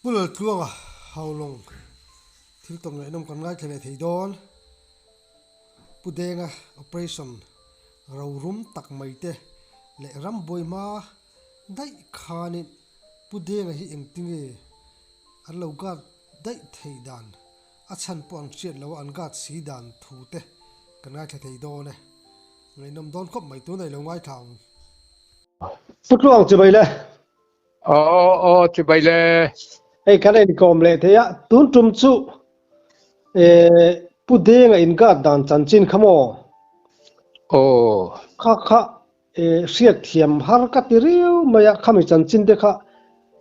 Pu Laltluanga Haulawng thil tawng ngaihnawm kan ngaithla leh thei dawn. Pu Denga operation rorum tak mai te leh rambuai hma daih khanin Pu Denga hi engtinge an lo guard daih thei dan a chhan pawh an hriat lo a an guard si dan thu te kan ngaithla thei dawn e. Ngaihnawm dawn khawp mai tuna i lo ngaithla ang. Pu Tluang chibai le. Aw aw chibai le. Hei kan inkawm leh thei a, tun tum chu Pu Denga in guard dan chanchin kha maw? Aw. Kha kha hriat thiam har ka ti riau mai a, khami chanchin te kha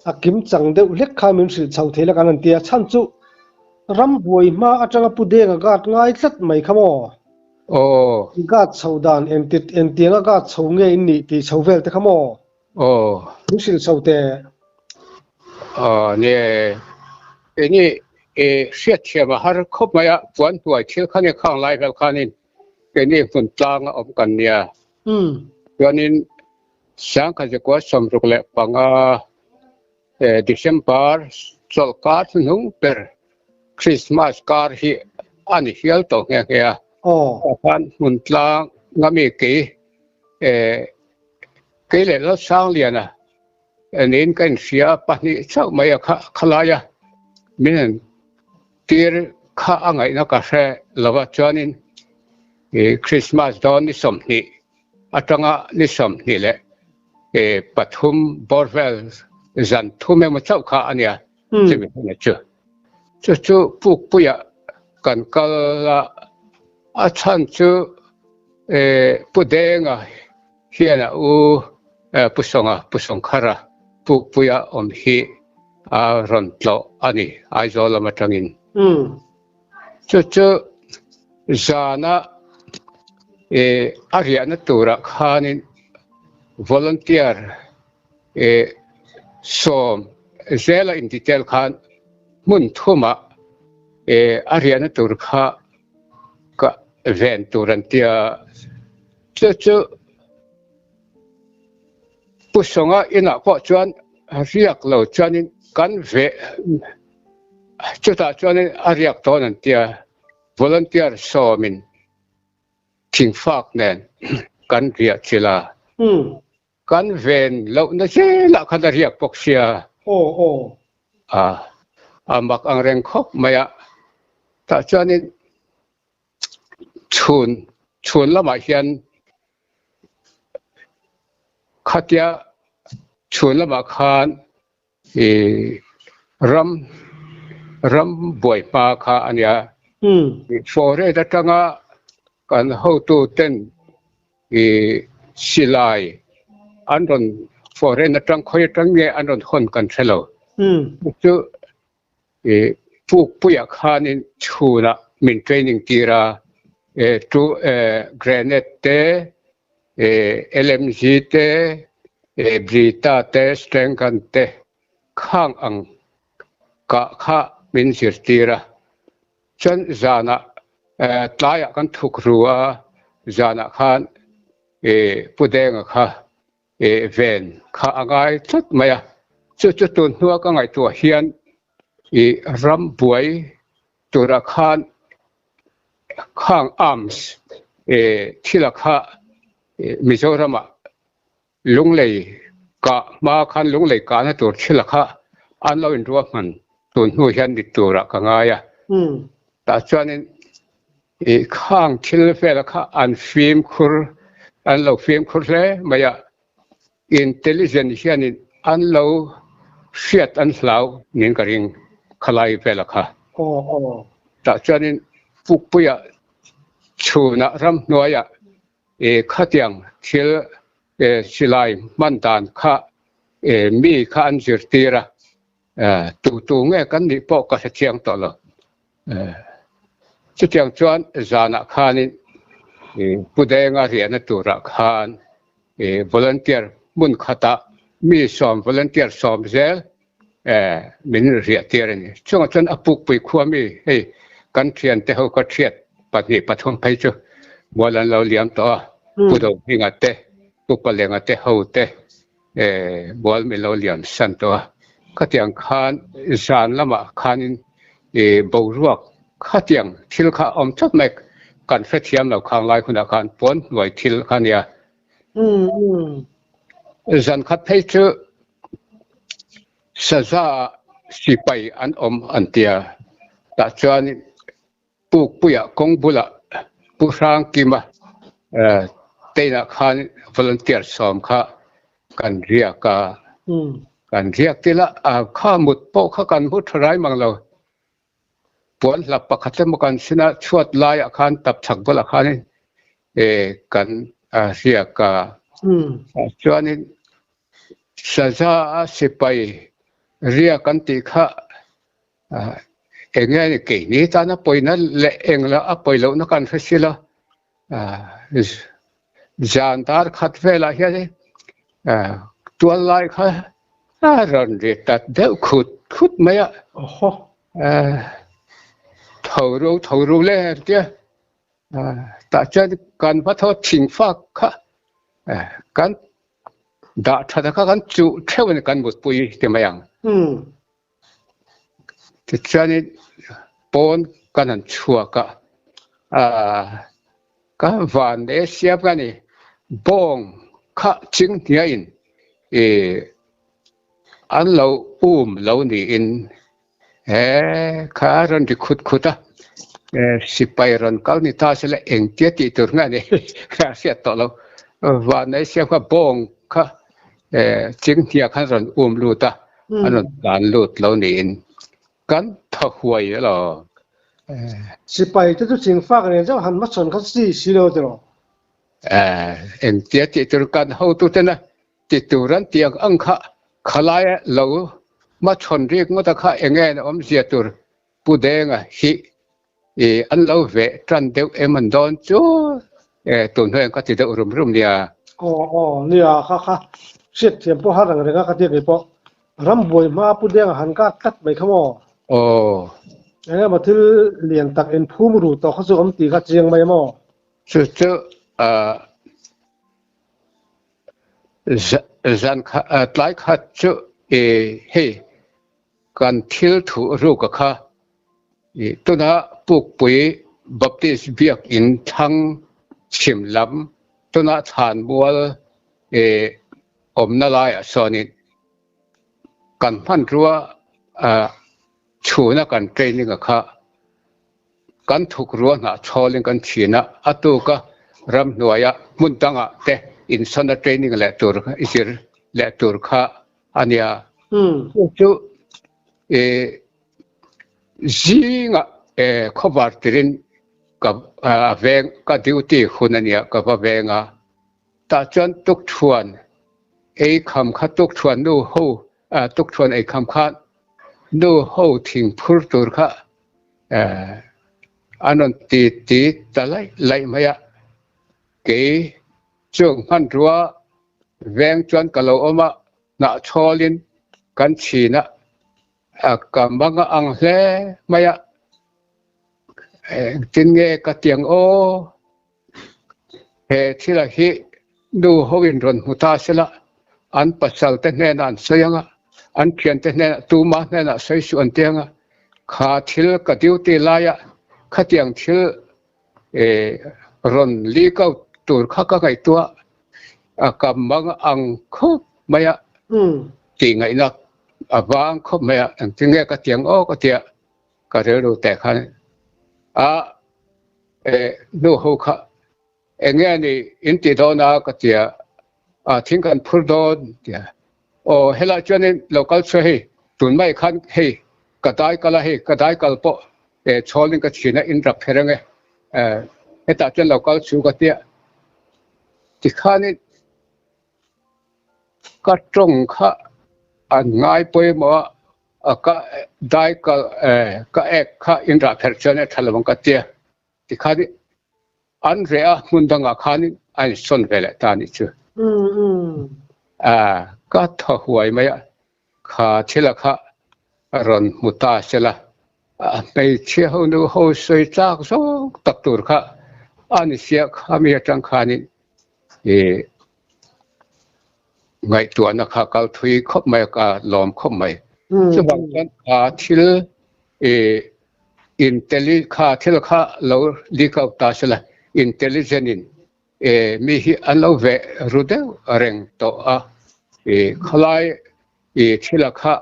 a kim chang deuh hlek kha min hrilh chho thei la kan han ti a, chhan chu ram buai hma atanga Pu Denga guard ngai tlat mai kha maw? Aw. Guard chho dan engtianga guard chho nge in nih tih chho vel te kha maw? Aw. Min hrilh chho teh. Aw ni e. Keini i hriatthiam a har khawp mai a, puan hnuai thil kha nia khang lai vel khanin keini hmun tlang a awm kan nia. Chuanin Sangkhazikua 65 December chawlhkar hnuhnung ber Christmas kar hi a ni hial tawh nghe nghe a. Tah khan hmun tlang nga mi kei Kei leh Lalsangliana niin ka inhria a, pahnih chauh mai a khalai a, min han tir kha a ngaihna ka hre lo va, chuanin Christmas dawn ni 20 atanga ni 23 bawr vel zan thum emaw chauh kha a nia chumi hun chu. Chu chu Pukpuiah kan kal a, a chhan chu Pu Denga hian a u Pu Sawnga, Pu Sawngkhara Pukpuia awm hi a rawn tlawh a ni Aizawl lam atangin. Chu chu zana a riahna turah khanin volunteer 10 zela in detail khan hmun thumah a riahna tur kha ka ven tur an tia. Chu chu Pu Sawnga inah pawh chuan riak lo chuanin kan ve chutah chuanin a riak dawn an tia, volunteer sawmin thingfak nen kan riah chilh a. Kan ven lohna zelah khan a riak bawk sia. Aw aw. A a mak ang reng khawp mai a. Tah chuanin chhun chhun lamah hian khatia chhun lamah khan I ram ram buai hma kha a nia. Forest atanga kan hotu ten i silai an rawn foreign atang khawi atang nge an rawn hawn kan hre lo. Chu i pukpuiah khanin chhunah min training tir a, tu grenade te LMG te, Brita te, Strang Gun te khang ang kah kha min zirtir a. Chuan zanah tlaiah kan thuk ru a, zanah khan Pu Denga kha ven kha a ngai tlat mai a. Chu chu tun hnua ka ngaihtuah hian ram buai turah khan Khang arms thila kha Mizoramah lunglei kah hma khan lunglei kahna tur thila kha an lo inruahman tun hnu hian ni turah ka ngai a. Tah chuanin khang thil vela kha an fimkhur an lo fimkhur hle mai a. Intelligent hianin an lo hriat an hlau niin ka ring khalai vela kha. Tah chuanin Pukpuia chhunah ramhnuaiah khatiang thil silai hman dan kha mi kha an zirtir a, tu tu nge kan nih pawh ka hre chiang tawh lo. Chutiang chuan zanah khanin Pu Denga riahna turah khan volunteer hmun khatah mi 10 volunteer 10 zel min riah tir a ni. Chungah chuan a pukpui khua mi hei kan thiante ho ka thiat pahnih pathum phei chu mual an lo liam tawh a, Pu Dohminga te, Pu Palenga te ho te mual min lo liam san tawh a. Khatiang khan zan lamah khanin i boruak khatiang thil kha awm tlat mai kan hrethiam lo khang lai hunah khan pawn hnuai thil kha nia. Zan khat phei chu saza sipai an awm an tia tah chuan Pukpuia kawng bulah Pu Hrangkima teinah khan volunteer sawm kha kan riak a, kan riak tila kha mut pawh kha kan mu tha rai mang lo. Puan hlap pakhat emaw kan sin a, chhuat laiah khan tap chhak bulah khanin kan riak a. Chuanin saza a sipai riak an tih kha Eng nge ni keini tan a pawina leh eng lah a pawi lohna kan hre si lo. Zan dar khat velah hian tual lai kha a rawn ri tat deuh khut khut mai a. Tho ru tho ru le an tia. Tah chuan kan va thaw thing fak kha kan dah that a kha kan chuh theuh a ni kan mutpui ti mai ang. Tichuanin pawn kan han chhuak a, aah ka van leh siam ka ni, bawng kha chinghniain ih an lo um lo niin he kha a rawn ri khut khut a, sipai rawn kal ni ta se la engtia tih tur nge ni a hriat tawh lo, van leh siam kha bawng kha chinghnia khan rawn um lut a. An rawn tlan lut lo niin kan tha huai elo. Sipai te chu chingfak reng zauh han hmachhawn kha chi si lo tiraw? Engtia tih tur kan hotutena ti tur an tih ang ang kha khalaia lo hmachhawn rik ngawt a kha enge an awmzia tur Pu Denga hi an lo veh tan deuh em an dawn chu tun hnuaiah ka ti deuh rum rum nia. Aw aw nia kha kha hriat thiam pawh har reng reng a ka tia kei pawh ram buai hma Pu Denga han kak tlat mai kha maw. Aw. Eng emaw thil lian tak in phum ru tawh kha chu awm tih kha chiang mai maw. Chu chu zan khat tlai khat chu hei Kan thil thuh ruk a kha i tuna Pukpui Baptist Biakinn thlang chhim lam tuna Thlanmual i awmna laiah sawnin kan hmanrua chhuna kan training a kha kan thuk rua hnah chhawlin kan chhin a, a tuka ramhnuaia hmun dangah te insawna training leh tur i zir leh tur kha a nia. Chu chu i zingah khawvar tirin ka veng ka duty hun a nia ka va veng a, tah chuan tukthuan ei kham kha tukthuan nu ho tukthuan ei kham khan nu ho thing phur tur kha an rawn ti ti ta laih laih mai a, kei chung hmanrua Veng chuan ka lo awm a, hnahchhawlin kan chhin a, ka mang a ang hle mai a, engtin nge ka tiang aw, he thila hi nu hoin rawn hmu ta sela, an pasal te hnenah an sawi ang a, an thiante hnenah tuma hnenah sawi suh an ti ang a, kha thil ka duty laia khatiang thil rawn leak out tur kha ka ngaihtuah a kam mang ang khawp mai a tih ngaihna a vang khawp mai a engtin nge ka tiang aw ka tia ka rilru teh khan a nu ho kha eng nge ni in tih dawn a ka tia a thing kan phur dawn tia aw helai chuanin lo kal chhuah hei tun mai khan hei ka dai kal a hei ka dai kal pawh chhawlin ka chhin a in rap kher ang e hetah chuan lo kal chhu ka tia tikhanin ka tawng kha an ngai pawimawh a ka dai kal ka ek kha in rah pherh chuan a tha lo ang ka tia tikhan an reh a hmun dangah khanin a insawn ve leh ta a nih chu. Ka thaw huai mai a, kha thila kha rawn hmu ta sela, a hmeichhia ho nu ho sawi tlak zawng tak tur kha a ni sia khami atang khanin i ngaihtuahna kha kal thui khawp mai a, ka lawm khawp mai. Chuvang chuan kha thil intelli kha thil kha lo leak out ta sela intelligent in mi hi an lo veh ru deuh reng tawh a. Khalai thila kha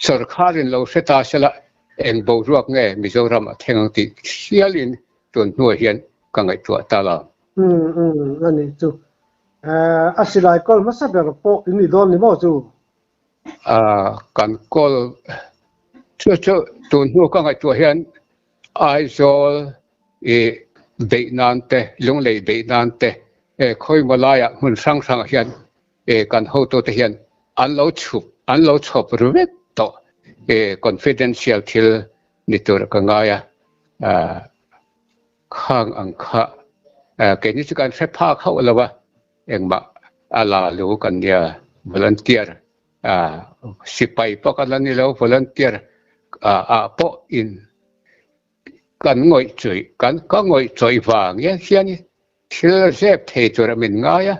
sorkharin lo hre ta sela eng boruak nge Mizoram a thleng ang tih hialin tun hnuah hian ka ngaihtuah ta lo. Umm a nih chu. A silai kawl hmasa ber pawh in ni dawn ni maw chu? Kan kawl chu chu tun hnu ka ngaihtuah hian Aizawl i beih nan te, Lunglei beih nan te, khawimaw laiah hmun hrang hrangah hian kan hotute hian an lo chhup, an lo chhawp ru vek tawh. Confidential thil ni tur ka ngai a. Khang ang kha keini chu kan hre phak hauh lo a, engmah a la lu kan nia volunteer sipai pawh kan la ni lo volunteer ah pawh in kan ngawih chawih kan ka ngawih chawih vang hian hian thil zep thei tur a min ngai a,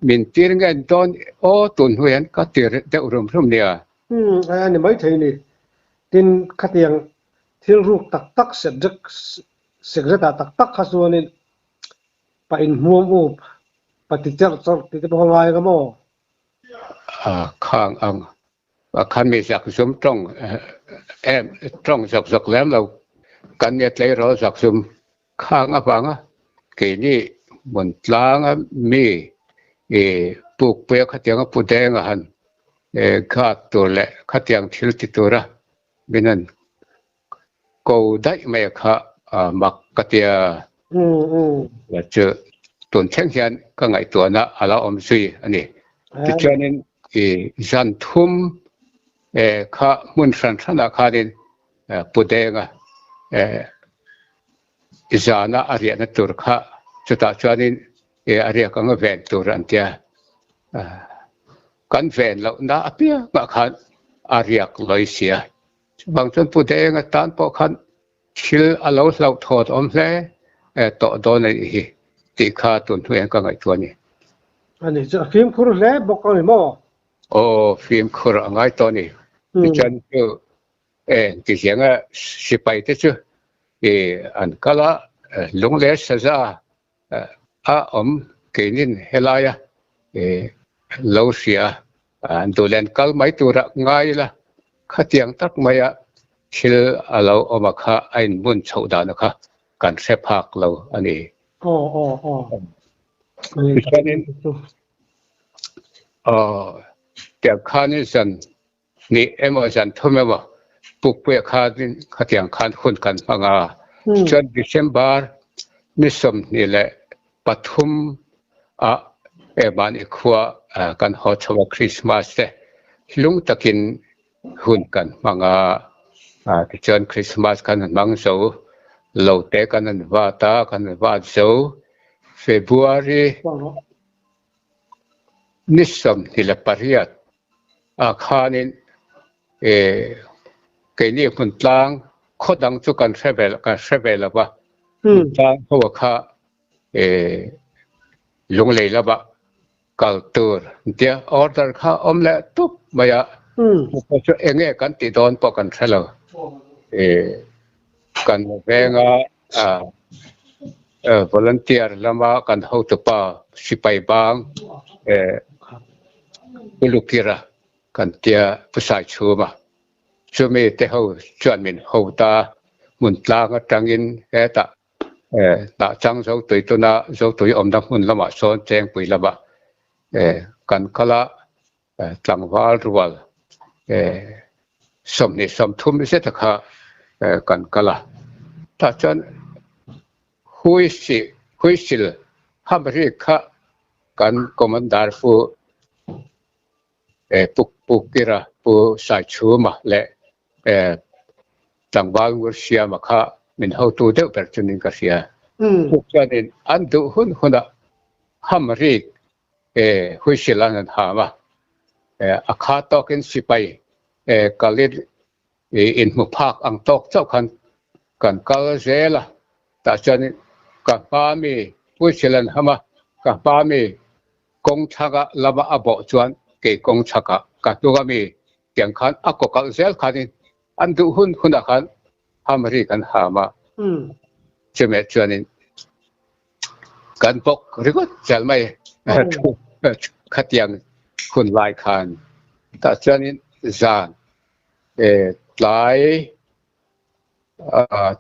min tir ngen dawn aw tun hnu hian ka tir deuh rum rum nia. Umm a ni maithei ni. Tin khatiang Thil ruk tak tak secret ah tak tak kha chuanin pa inhmuam up, pa ti cherh chawrh tih te pawh a ngai ang a maw? Khang ang khan mi zak zum tawng em tawng zawk zawk lem lo kan nia tleirawl zak zum khang avanga keini hmun tlanga mi i pukpuia khatianga pu denga han guard tur leh khatiang thil ti tura Min an ko daih mai a kha mak ka tia. Chu tun thleng hian ka ngaihtuahna a lo awm zui a ni. Tichuanin i zan thum kha hmun hran hranah khanin Pu Denga zana a riahna tur kha chutah chuanin a riak anga ven tur an tia. Kan ven lohna apiangah khan a riak lawi sia. Chuvang chuan Pu Denga tan pawh khan thil a lo hlauhthawn awm hle tawh dawn a nih hi tih kha tun hnuai hian ka ngaihtuah a ni. A ni chu a fimkhur hle bawk a ni maw? Aw, fimkhur a ngai tawh a ni. Tichuan chu Eng ti hianga sipai te chu an kal a, lung leh saza a awm keinin helaia lo hria an duh leh an kal mai tura ngai ila khatiang tak maia thil a lo awm a kha a inbun chhoh dan a kha kan hre phak lo a ni. Aw aw aw. Tichuanin aw tiang khanin zan Ni emaw zan thum emaw Pukpuia khanin khatiang khan hun kan hmang a. Tichuan December ni 23 ah mahni khua kan haw chho a Christmas te hlung takin hun kan hmang a. Tichuan Christmas kan han hmang zo lo te kan han vat a, kan han vat zo February ni 28 ah khanin keini hmun tlang khaw dang chu kan hre ve kan hre ve lo va, hmun tlang ho kha Lunglei lama kal tur tia order kha awm leh tup mai a, chu eng nge kan tih dawn pawh kan hre lo. Kan venga Volunteer lama kan hotupa sipai bang Pu Lukira kan tia Pu Saichhuma chumi te ho chuan min ho ta hmun tlang atangin hetah hnahchang Zotui tuna Zotui awmna hmun lamah sawn Chengpui lamah kan kal a. Tlangval rual 20 30 zet a kha kan kal a, tah chuan Huisil Hamri kha kan Commander Pu Pu Kira Pu Saichhuma leh Tlangval Ngursiama kha min hotu deuh ber chunin ka hria. Chuanin an duh hun hunah Hamri Huisil an han ham a, a kha tawkin sipai kalin inhmu phak ang tawk chauh khan kan kal zel a, tah chuan ka hma mi Huisil an ham a, ka hma mi kawng chhaka lama a bawh chuan kei kawng chhakah ka hnung a mi. Tiang khan a kaw kalh zel khanin an duh hun hunah khan hamri kan ham a. Chumeh chuanin kan bawk ringawt zel mai khatiang hun lai khan. Tah chuanin zan tlai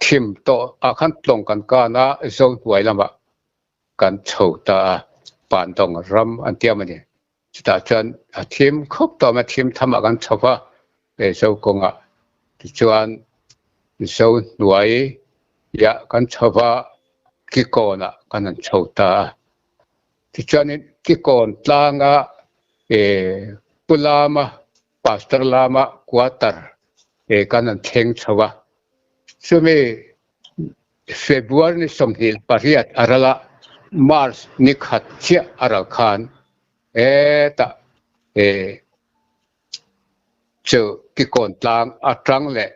thim tawh ah khan tlawng kan kan a, Zohnuai lamah kan chho ta a, Pandawng ram an tiam a ni. Chutah chuan a thim khawp tawh mai, thim thamah kan chho va, Zo kawngah. Tichuan Zohnuai ah kan chho va, Kikawnah kan han chho ta a. Tichuanin Kikawn tlanga Pu Lama, Pastor Lama quarter kan han thleng chho a. Chumi February ni 28 a ral a, March ni khat chiah a ral khan hetah chu Kikawn tlang atang leh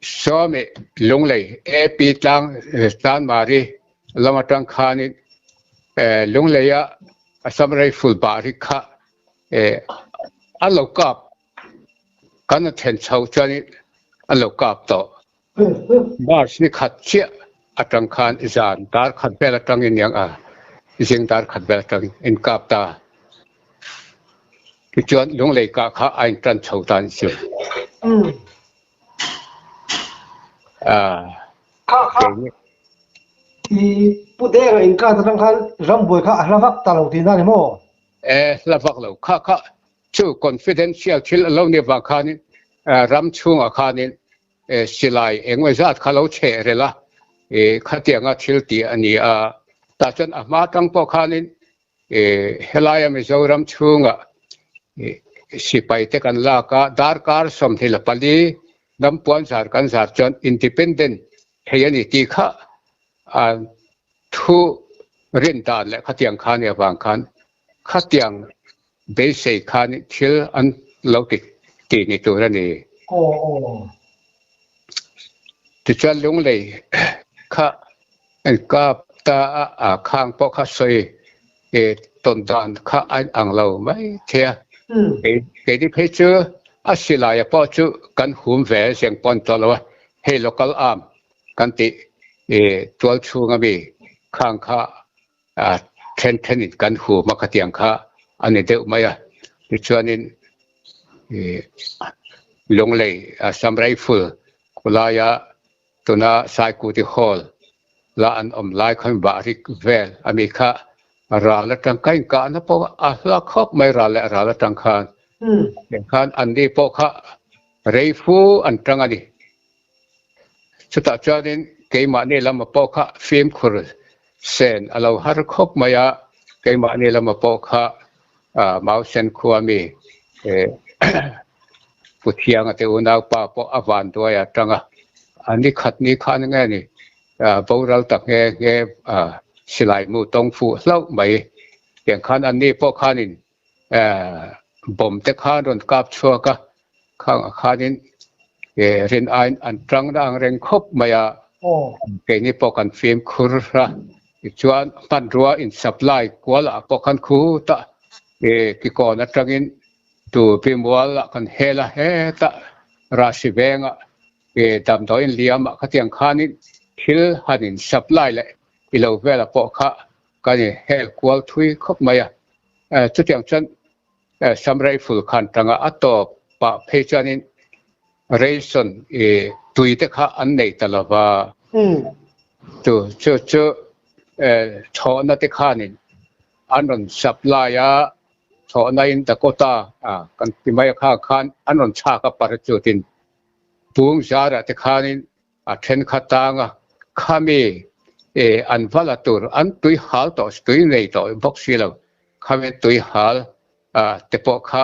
Sawmi Lunglei AP tlang Chanmari lam atang khanin Lungleia Assam Rifle Bari kha a lo kap kan a thlen chho chuanin a lo kap tawh. March ni khat chiah atang khan zan dar khat vel atangin niang a, zing dar khat vel atangin in kap ta. Tichuan Lunglei kah kha a in tan chho ta anih chu. Kha kha i Pu Denga in kah atang khan rambuai kha a hla vak ta lo tihna ni maw? E hla vak lo. Kha kha chu confidential thil a lo ni avang khanin ram chhungah khanin silai engemaw zat kha lo cheh rel a, khatianga thil tih a ni a. Tah chuan a hma tang pawh khanin helaia Mizoram chhungah sipai te kan lak a, darkar 24 ram puan zar kan zar chuan independent thei a ni tih kha thu rin dan leh khatiang kha nia vang khan khatiang beisei khan thil an lo ti ti ni tur a ni. Tichuan Lunglei kha an kap ta a, a khang pawh kha sawi tawn dan kha a inang lo mai thei a. Keini phei chu a silaia pawh chu kan hum ve zeng pawn tawh lo a, hei local arm kan tih tual chhunga mi khang kha a then thenin kan hum a khatiang kha a ni deuh mai a. Tichuanin Lunglei Assam Rifle khawlaia tuna Saikuti Hall la an awm lai khan Bahrik vel a mi kha ral atang ka inkahna pawh a hla khawp mai ral leh ral atang khan. Khan anni pawh kha rei fu an tang a ni. Chutah chuanin keimahni lama pawh kha fimkhur sen a lo har khawp mai a, keimahni lama pawh kha Mausen khua mi Pu Thianga te unaupa pawh a van duai a tang a, a ni khat ni khan nge ni boral ta nghe nghe silai mu tawng fuh hlauh mai. Tiang khan anni pawh khanin bomb te khan rawn kap chhuak a, khangah khanin rin aiin an tang na ang reng khawp mai a, keini pawh kan fimkhur a, tichuan hmanrua in supply kual ah pawh khan khutah kikawn atangin tupi mual ah kan hel a, hetah Rahsi vengah damdawiin liam ah khatiang khanin thil han in supply leh ilo velah pawh kha kan in hel kual thui khawp mai a, chutiang chuan Assam Rifle khan tanga a tawp pah phei chuanin ration tui te kha an nei ta lo va, chu chu chu thlawhna te khanin an rawn supply a, thlawhna in Dakota kan ti mai a kha khan an rawn chhak a parachute in bung zarah te khanin A thenkhat tanga khami an va la tur an tui hal tawh tui nei tawh bawk si lo, khami tui hal te pawh kha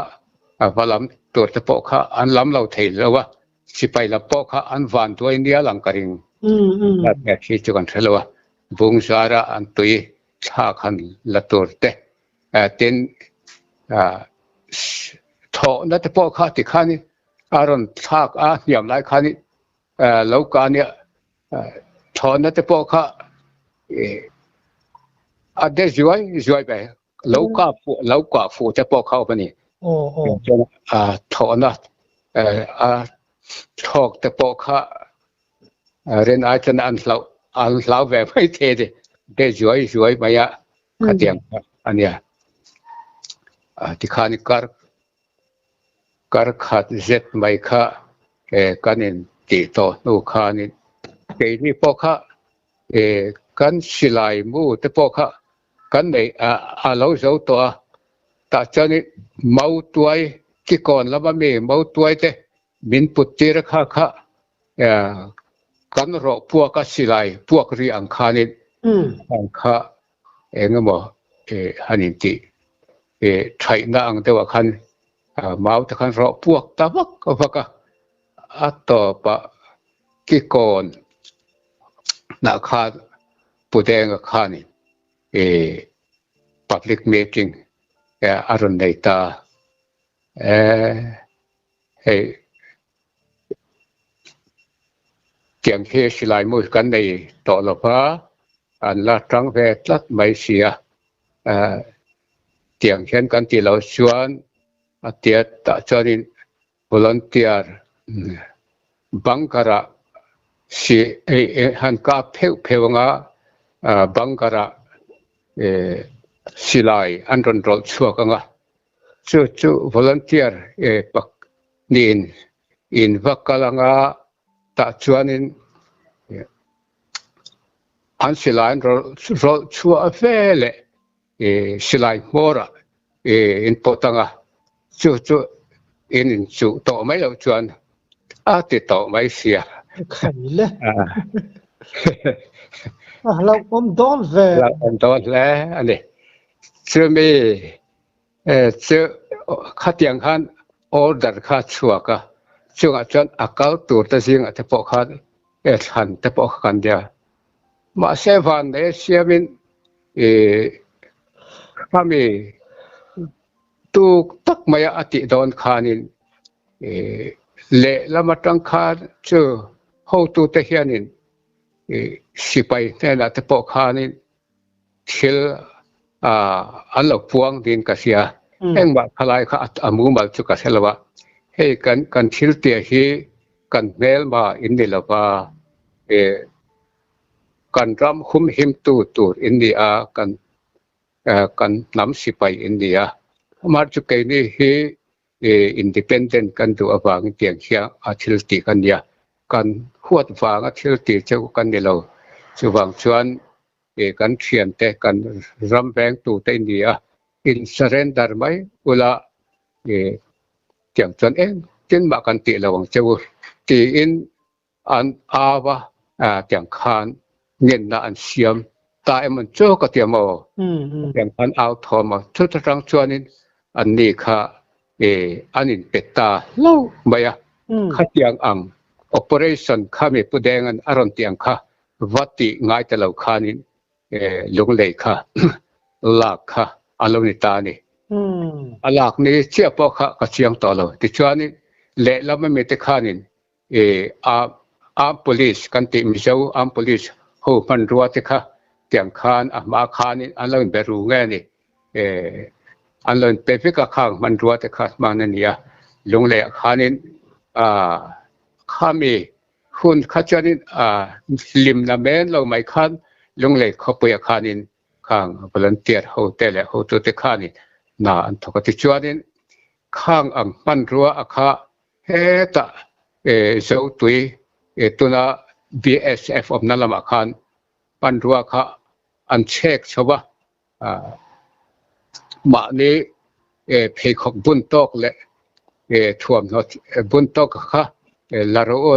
a va lam tur te pawh kha an lam lo thei lo a, sipai lam pawh kha an van duai nia lang ka ring. Khi chu kan hre lo a, bung zara an tui thlak han la tur te tin thawhna te pawh kha tikhanin a rawn thlak a hniam lai khanin Lo ka nia thlawhna te pawh kha a de zuai zuai ve. Lo ka fuh lo kah fuh te pawh kha awm a ni. A thawhna a thlawk te pawh kha rin ai chuan an hlau an hlau ve mai thei a ni. Be zuai zuai mai a khatiang kha a nia. Tikhan kar kar khat zet mai kha kan in tih tawh hnu khanin keini pawh kha kan silai mu te pawh kha kan nei a lo zo tawh a, tah chuanin mautuai kikawn lama mi mautuai te min put tir a kha kha kan rawh puak a silai puak ri ang khanin ang kha eng emaw han intih thaihna ang deuhah khan mau te khan rawh puak ta vak vak a, a tawpah kikawn hnah khan Pu Denga khanin public meeting a rawn nei ta hei tiang hi silai mu kan nei tawh lo va an la tang ve tlat mai si a tiang hian kan tih loh chuan a tia tah chuanin Volunteer bunker ah si han kap pheuh pheuh anga bunker ah silai an rawn rawlh chhuak anga chu chu volunteer pak niin in va kal anga tah chuanin an silai an rawlh chhuah veleh silai hmawrah in pawt ang a, chu chu in inchuh tawh mai loh chuan a ti tawh mai sia. Khaih le. A hlauhawm dawn ve. Hlauhawm dawn hle a ni. Chumi chu khatiang khan order kha chhuak a, chungah chuan a kal tur te zingah te pawh khan thlan te pawh kha kan nia. Mahse vanneih a siamin khami tuk tak maia a tih dawn khanin lehlam atang khan chu hotute hianin sipai hnenah te pawh khanin thil an lo puang ding ka hria. Engmah khalai kha a mumal chu ka hre lo a, hei kan kan thil tia hi kan hmelma in ni lo va, kan ram humhimtu tur in ni a, kan kan hnam sipai in ni a. Amah chu keini hi independent kan duh avangin tiang hian a thil tih kan nia. Kan huat vanga thil tih chu kan ni lo. Chuvang chuan kan thiante kan ram vengtute in ni a, in surrender mai ula tiang chuan engtin mah kan tih lo ang che u tiin an au a, tiang khan ngenna an siam ta em an chu ka ti maw? Tiang khan au thawm a, chut atang chuanin anni kha an inpe ta hlauh mai a, khatiang ang operation kha mi Pu Denga'n a rawn tih ang kha va tih ngai ta lo khanin lunglei kha lak kha a lo ni ta a ni. A lak ni chiah pawh kha ka chiang tawh lo. Tichuanin lehlam ami te khanin Armed Police kan tih Mizo Armed Police ho hmanrua te kha tiang khan a hma khanin an lo inbe ru nge a ni. An lo inpe vek a khang hmanrua te kha hman a ni a. Lungleiah khanin khami hun kha chuanin hlimna men lo mai khan Lunglei khawpuiah khanin khang volunteer ho te leh hotute khanin hna an thawk a. Tichuanin khang ang hmanrua a kha Hetah Zotui tuna BSF awmna lamah khan hmanrua kha an chhek chho a, mahni pheikhawk bun tawk leh thuamhnaw bun tawk kha la rawh u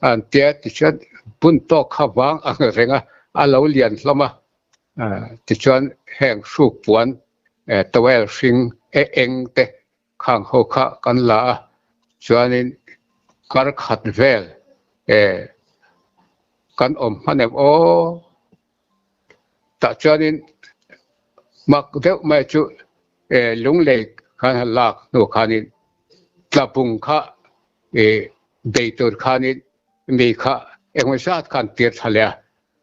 an tia tichuan bun tawk kha vang ang reng a, a lo lian hlawm a, tichuan heng hruk puan towel hring eng te Khang ho kha kan la a, chuanin kar khat vel kan awm hman em aw. Tah chuanin mak deuh mai chu lunglei khan han lak hnu khanin tlabung kha bei tur khanin mi kha engemaw zat khan tir thla leh a.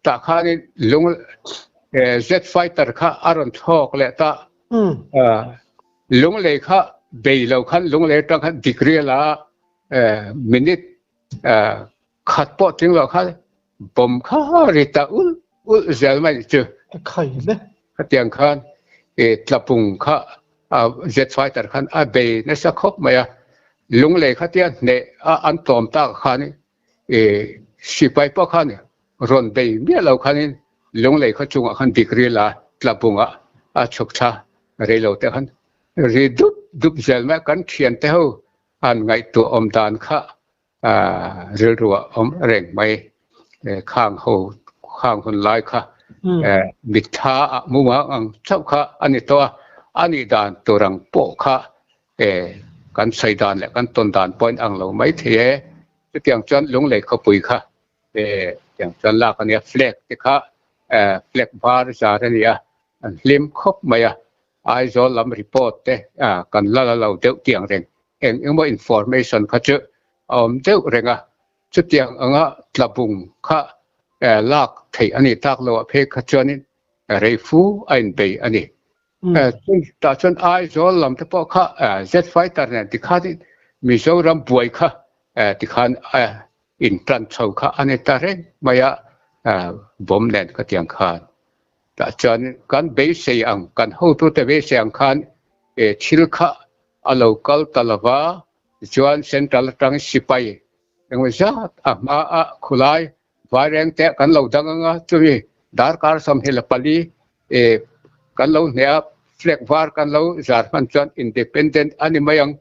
Tah khanin lung jet fighter kha a rawn thlawk leh ta. Lunglei kha. Bei lo khan Lunglei atang khan degree la minute khat pawh tling lo khan bomb kha ri ta ul ul zel mai chu. Khai le. Khatiang khan tlapung kha jet fighter khan a bei nasa khawp mai a. Lunglei khatia hneh a an tlawm tak khan sipai pawh khan rawn bei miah lo khanin Lunglei khaw chungah khan degree la tlapungah a chhuk thla rei lo te khan ri dup dup zel mai a, kan thiante ho an ngaihtuah awm dan kha rilru a awm reng mai. Khang ho khang hun lai kha mitthla ah mumang ang chauh kha a ni tawh a, a nih dan tur ang pawh kha kan sawi dan leh kan tawn dan pawh a inang lo mai thei e. Chutiang chuan Lunglei khawpui kha tiang chuan lak a nia, flag te kha flag var zar a ni a, an hlim khawp mai a. Aizawl lam report te kan la la lo deuh tiang reng eng engemaw information kha chu a awm deuh reng a, chutiang anga tlabung kha lak theih a nih tak loh ah phei kha chuanin rei fu a inbei a ni. Tah chuan Aizawl lam te pawh kha Z fighter nen tikhanin Mizoram buai kha tikhan intan chho kha a ni ta reng mai a, bomb nen khatiang khan. Tah chuan kan beisei ang, kan hotute beisei ang khan thil kha a lo kal ta lo va, tichuan Central atang sipai engemaw zat a hma a khulai vaireng te kan lo dang ang a, chumi darkar 24 kan lo hneh a, flag var kan lo zar hman chuan independent a ni mai ang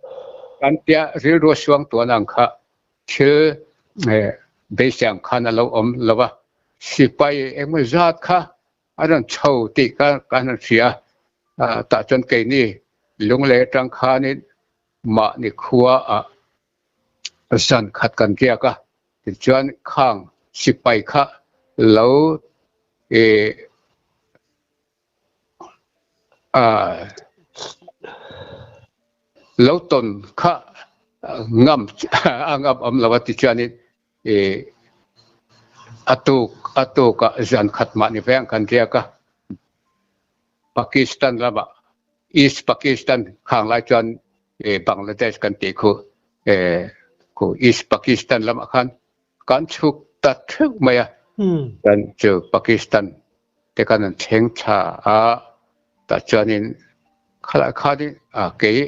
kan tia rilru suang tuan ang kha Thil beisei ang khan a lo awm lo a, sipai engemaw zat kha a rawn chho tih ka kan rawn hria a, tah chuan keini Lunglei atang khanin mahni khua ah zan khat kan riak a, tichuan khang sipai kha lo ih Lo tawn kha ngam a ngam awm lo a ti chuanin a tuk a tukah zan khat mahni veng kan riak a, Pakistan lamah East Pakistan khang lai chuan Bangladesh kan tih khu khu East Pakistan lamah khan kan chhuk ta theuh mai a, kan chu Pakistan te khan an thleng thla a, tah chuanin khalai khanin kei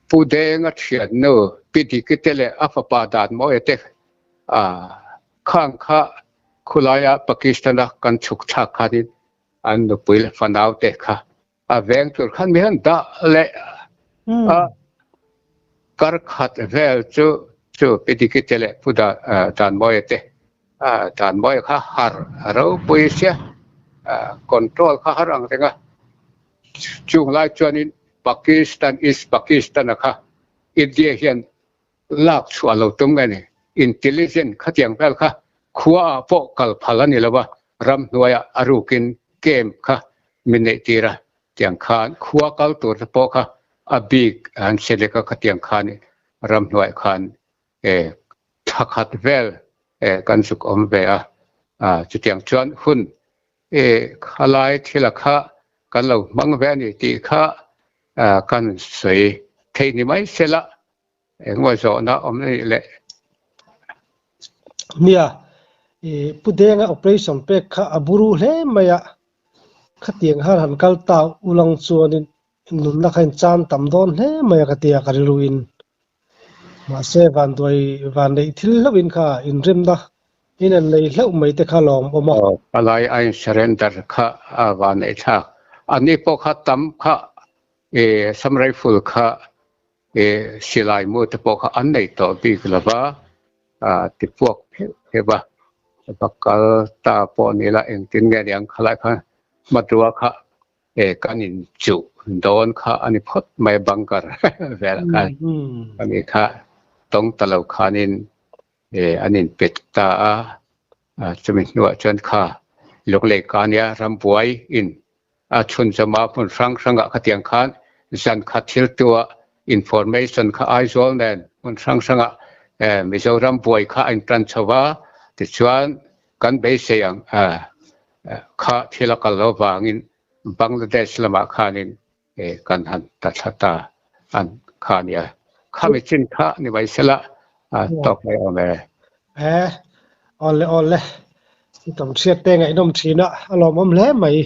Pu Denga thiannu Pi Diki te leh a fapa dan mawi te khang kha khulaia Pakistan-a kan chhuk thlak khanin an nupui leh fanau te kha a veng tur khan mi han dah leh a kar khat vel chu chu Pi Diki te leh Pu Danmawia te Danmawia kha har a ropui sia control kha har ang reng a chung lai chuanin Pakistan East Pakistan a kha India hian lak chhuah lo tum nge ni intelligent khatiang vel kha khua ah pawh kal phal a ni lo a, ramhnuaiah a rukin camp kha min neih tir a, tiang khan khua kal tur te pawh kha a bik an select a khatiang khan ramhnuaiah khan thla khat vel kan zuk awm ve a, chutiang chuan hun khalai thila kha kan lo hmang ve a ni tih kha kan sawi theih ni mai sela. Engemaw zawhna awm a nih le? Nia, i Pu Denga operation pek kha a buru hle mai a, khatiang han han kal ta ulang chuanin nunna kha in chan tam dawn hle mai a ka ti a ka rilruin. Mahse vanduai vanneih thil hlauhin kha inremna in an nei hlauh mai te kha lawm awm a. Aw, palai a in surrender kha a vanneih thlak. Ani pawh kha tam kha i Assam Rifle kha I silai mu te pawh kha an nei tawh bik lo va, ti puak pheuh pheuh a, va kal ta pawh ni la engtin nge niang khalai khan hmatua kha kan in chuh dawn kha a ni phawt mai bunker velah khan ani kha tawng ta lo khanin an in pet ta a, chumi hnuah chuan kha Lunglei Kania rambuai in a chhunzawm a hmun hrang hrangah khatiang khan zan khat thil tua information kha Aizawl nen hmun hrang hrangah Mizoram buai kha a intan chho va, tichuan kan beisei ang kha thil a kal lo vangin Bangladesh lamah khanin. Kan han ta thla ta an kha a nia. Khami chin kha ni mai sela a tawk mai awm e. E, awle awle. I tam hriat te ngaihnawm thin a, a lawmawm hle mai.